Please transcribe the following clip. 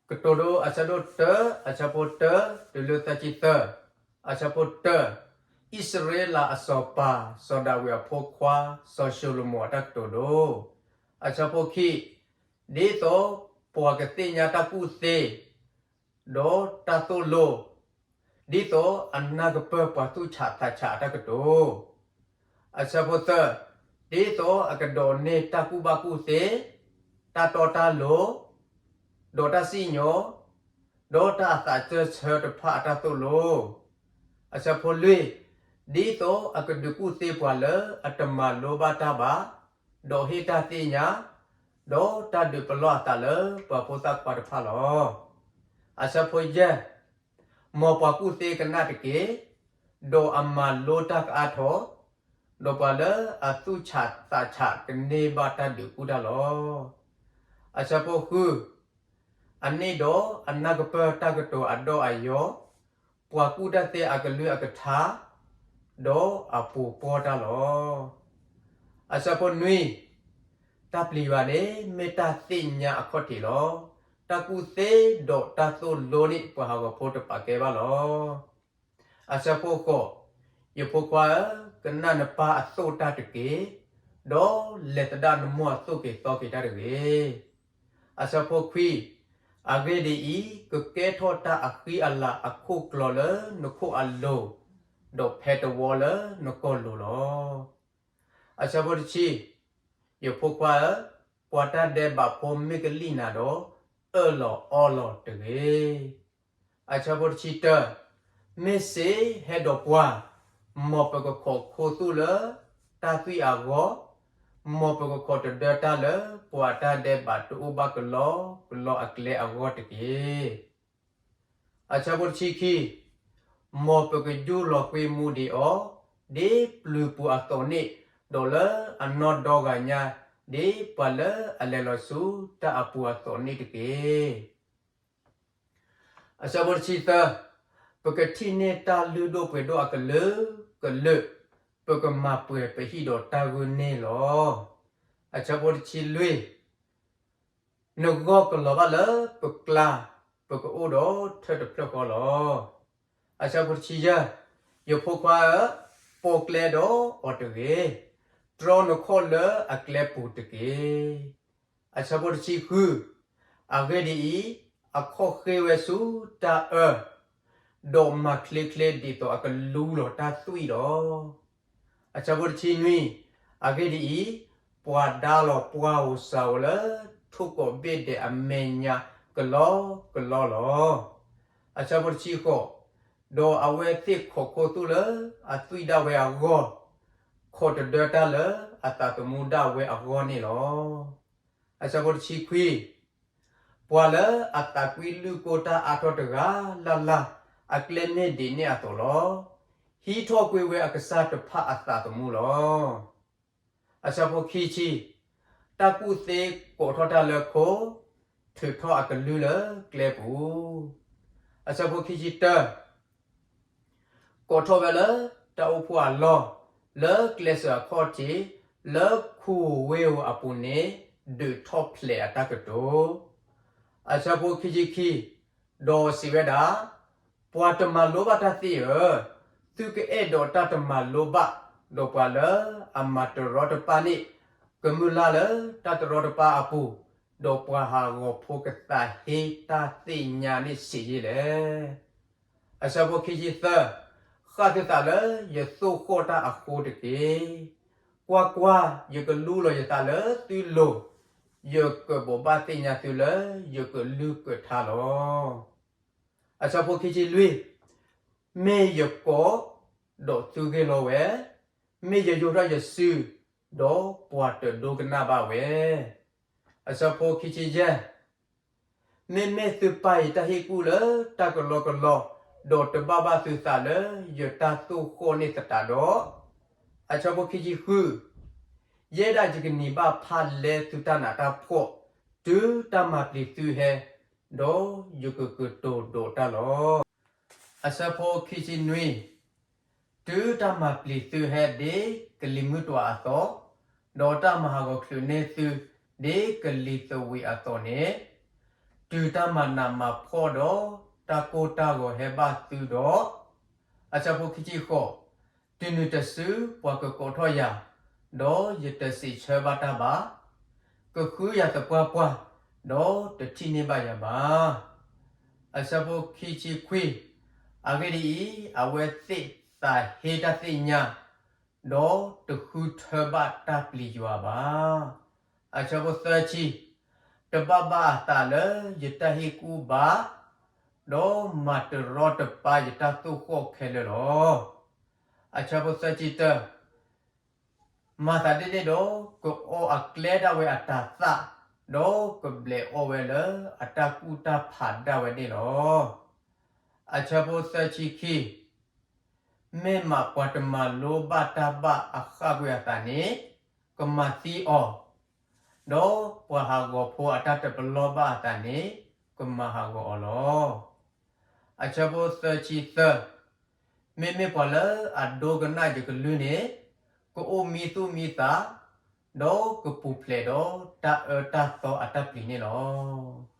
ກະໂຕໂດ ອາຊາໂດເຕີ ອາຊາໂພເຕີ ເຕີເລີຕາຈິເຕີ ອາຊາໂພເຕີ ອິສຣາເອລ ອາຊໍປາ ຊໍດາວິດ ອາໂພຄວາ ຊໍໂຊໂລໂມນ ອາຕາກະໂຕໂດ ອາຊາໂພຄີ ດີໂຕ ປວາກະຕິຍາຕາກູເຕ ໂດຕາໂຕໂລ ດີໂຕ ອະນາກະເປີ ປາຕຸຊາຕາຊາຕາກະໂຕ ອາຊາໂພເຕີ ດີໂຕ ອາກະໂດເນ ຕາກູບາກູເຕ ຕາຕໍຕາໂລ ໂດຕາຊີໂຍ ໂດຕາອາຕາເຈີເຊີຕະພາຕາໂຕໂລ ອາຊາໂພລຸຍ ດີໂຕ ອາກະດູກູເຕ ປວາເລີ ອາຕະມາໂລບາຕາບາ ໂດເຮຕາຕິຍາ ໂດຕາດຸປະຫຼອດຕາເລີ ປາໂພຕາຄວາຕະພາລອ ອາຊາໂພເຢ ມໍປາກູເຕກະນາຕະເກ ໂດອາມາໂລຕາກະອາທໍ ໂດປາເລີ ອາຕຸຊາຕາຊາກະເນບາຕາດຸກູຕາລອ ອາຊາໂພຄື ອາເນໂດ ອະນາກະເປີຕາກະໂຕອາດໍອາຢໍ ປວາກູຕາເຕອາກະລືອາກະທາ ໂດອາປູປໍຕາລອ ອາຊາໂພນຸຍ ຕາປລີວາເນ ເມຕາຕິຍາອາຄໍເທລອ ຕາກູເຕ ໂດຕາໂຕໂລເນ ປວາຫາກອໂພຕະປາແກບາລອ ອາຊາໂພໂຄ ຢາໂພຄວາເອີ ກະນານະປາອາໂຕຕາຕະເກ ໂດແລຕະດານະມໍອາໂຕເກຕໍເກຕາຕະເກ ອາຊາໂພຄວີ ອາເກດີອີ ກະແກທໍຕາອາຄີອາລາອາໂຄກລໍເລີ ນະໂຄອາໂລ ໂດແພຕະວໍເລີ ນະກອໂລລອ ອາຊາໂພຕະຊີ ຢາໂພຄວາເອີ ປວາຕາແດບາໂພເມກະລີນາໂດ ເອີລໍອໍລໍຕະເກ ອາຊາໂພຕະຊີເຕີ ເມເສແຮໂດປວາ ມໍປະກະຂໍໂຄຕູເລີ ຕາຕຸຍອາໂກ ມໍປະກະຂໍຕະເດີຕາເລີ ປວາຕາແດບາໂຕອຸບາກະລໍ ກະລໍອາແກລອາໂກຕະເກ ອາຊາໂພຕະຊີຄີ ມໍປະກະຢູລໍເຄຍມູເດອໍ ເດປລືປູອາໂຕເນ ໂດເລີອານໍດອກາຍາ ເດປາເລີອາແລລໍຊູ ຕາອາປູອາໂຕເນຕະເກ ອາຊາບົດທີສີ່ເຕີ ປະກະທີເນຕາລືໂດເປໂດອາກະເລີກະເລີ ປະກະມາເປີຍປະຮີໂດຕາກືເນລໍ ອາຊາບົດທີສີ່ລຸຍ ນະກໍກະລອບາເລີ ປະກລາ ປະກະໂອໂດເທີຕະເພີກອລໍ ອາຊາບົດທີສີ່ຢາ ໂຍໂພຄວາເອີ ໂປແກລໂດອອເຕເວ ຕຣອນະຄອນເລີອາແກລປູຕະເກ ອາຊາບົດທີສີ່ຄື ອາເກດີອີ ອາຄໍເຄເວຊູຕາເອີ ໂດມາເຄເຄເດໂຕອາກະລູລໍຕາຕຸຍລໍ ອາຊາບົດທີສີ່ນຸຍ ອາເກດີອີ ປວາດາລໍປວາໂອຊາໂອເລີ ທຸກອເບເດອາເມຍາກະລໍກະລໍລໍ ອາຊາບົດທີສີ່ໂຄ ໂດອາເວເຕຂໍໂຄຕຸເລີ ອາຕຸຍດາເວອາໂກ ໂຄຕະເດີຕາເລີ ອາຕາຕະມູດາເວອາໂກເນລໍ ອາຊາບົດທີສີ່ຄຸຍ ປວາເລີ ອາຕາກຸຍລູໂກຕາອາທໍຕະກາລາລາ ອາເກລເນເດເນອາໂຕລໍ ຮີທໍກຸຍເວອາກະຊາຕະພາອາຕາຕະມູລໍ ອາຊາໂພຄີຊີ ຕາກູເຕໂກທໍຕາເລີໂຄ ຖືທໍອາກະລູເລີແກລປູ ອາຊາໂພຄີຊີເຕີ ໂກທໍເວເລີ ຕາໂອໂພອາລໍ ເລີແກລເສືອອາຄໍຈີ ເລີຄູເວອາປູເນ ດືທໍແຜອາຕາກະໂຕ ອາຊາໂພຄີຈີຄີ ໂດຊີເວດາ ປວາຕະມາໂລບາຕາເຕເອີ ຕຸກະເອໂດຕາຕະມາໂລບາ ໂດປວາເລີ ອາມາຕະຣໍຕະປານິ ກະມືລາເລີ ຕາຕະຣໍຕະປາອາປູ ໂດປວາຫາໂຣໂພກະຕາເຮຕາເຕຍານິເຊເຢແລ ອາຊາໂພຄີຈີເຕີ ຂ້າເຕຕາເລີ ຢາໂຕໂຄຕາອາໂຄຕະເກ ກວາກວາ ຢາກະລູລໍຢາຕາເລີ ຕຸໂລ ຢາກະໂບບາເຕຍາຕຸເລີ ຢາກະລູກະທາລໍ ອາຊາໂພຄີຈີລຸຍ ເມຢາໂກ ໂດຕຸເກໂລແວ ເມຢາໂຍທາຢາຊື ໂດປວາເຕີໂດກະນາບາເວ ອາຊາໂພຄີຈີແຢ ເມເມຕຸປາຍຕາເຮກູເລີ ຕາກະລໍກະລໍ ໂດຕະບາບາຕຸຕາເລີ ຢາຕາຕຸໂຄເນຕະຕາໂດ ອາຊາໂພຄີຈີຄື ເຢດາຢາກະນີບາພາເລຕຸຕານາຕາໂພ ຕຸຕາມາປລີຕຸເຮ ໂດ ຢາກະກຶໂຕໂດຕາລໍ ອາຊາໂພຄີຈີນຸຍ ຕຸຕາມາປລີຕຸເຮເດ ກະລີງືຕົວອາໂຕ ໂດຕາມະຫາກໍຄຣິເນຕຸ ເດ ກະລີຕະວີອາໂຕເນ တုၤတၢ်မၤနးမၤဖှီၣ်ဒီး တၢ်ကိၢ်တၢ်ဂီၤဟဲဘၣ်သုဒီး, အဆၢဖိခံဆံဃိး, တုၤနုၤတစု ပှၤကကိးထီၣ်ယၤ, ဒီးယတစံးဆၢဘၣ်တၢ်ဘၣ်, ကဃုယၤသပှၢ်ပှၢ်, ဒီးတထံၣ်န့ၢ်ဘၣ်ယၤဘၣ်. အဆၢဖိခံဆံခွံ, အဂ့ၢ်ဒ်အံၤ, အဝဲသ့ၣ်သးဟ့တၢ်သ့ၣ်ညါ, ဒီးတဃုထၢဘၣ်တၢ်ပျံၤယွၤဘၣ်. အဆၢဖိသၢဆံ, တဘၣ်ဘၣ်အသးလၢယတၢ်ဟ့ၣ်ကူၣ်ဘၣ်, ဒီးမၤတရီတပါယတၢ်သိၣ်ဃီၣ်ခဲလၢာ်လီၤ. အဆၢဖိသၢဆံတၢ, မၤသးဒ်န့ၣ်ဒီး ကအီအကျဲဒၣ်ဝဲအတၤသၣ်, ဒီးကဘျဲးအီဝဲလၢအတၢ်ကူၣ်တၢ်ဖးဒၣ်ဝဲန့ၣ်လီၤ. အဆၢဖိသၢဆံခံ, မ့ၢ်မးပှၤတမၤလိဘၣ်တၢ်ဘၣ်အဃၣ်ကွံာ်အသးန့ၣ် ကမၤသံအီၤ, ဒီးပှၤဟးဂီၤဖိအတၢ်တပလီၢ်ဘၣ်အသးန့ၣ် ကမၤဟးဂီၤအီၤလီၤ. အဆၢဖိသၢဆံသၢ, မ့မ့ၢ်ပှၤလၢအဒိကနၣ်ယကလုၢ်န့ၣ် ကအိၣ်မံသူၣ်မံသး, ဒီးကပူၤဖျဲးဒီးတၢ်အၢတၢ်သီအတၢ်ပျံၤန့ၣ်လီၤ.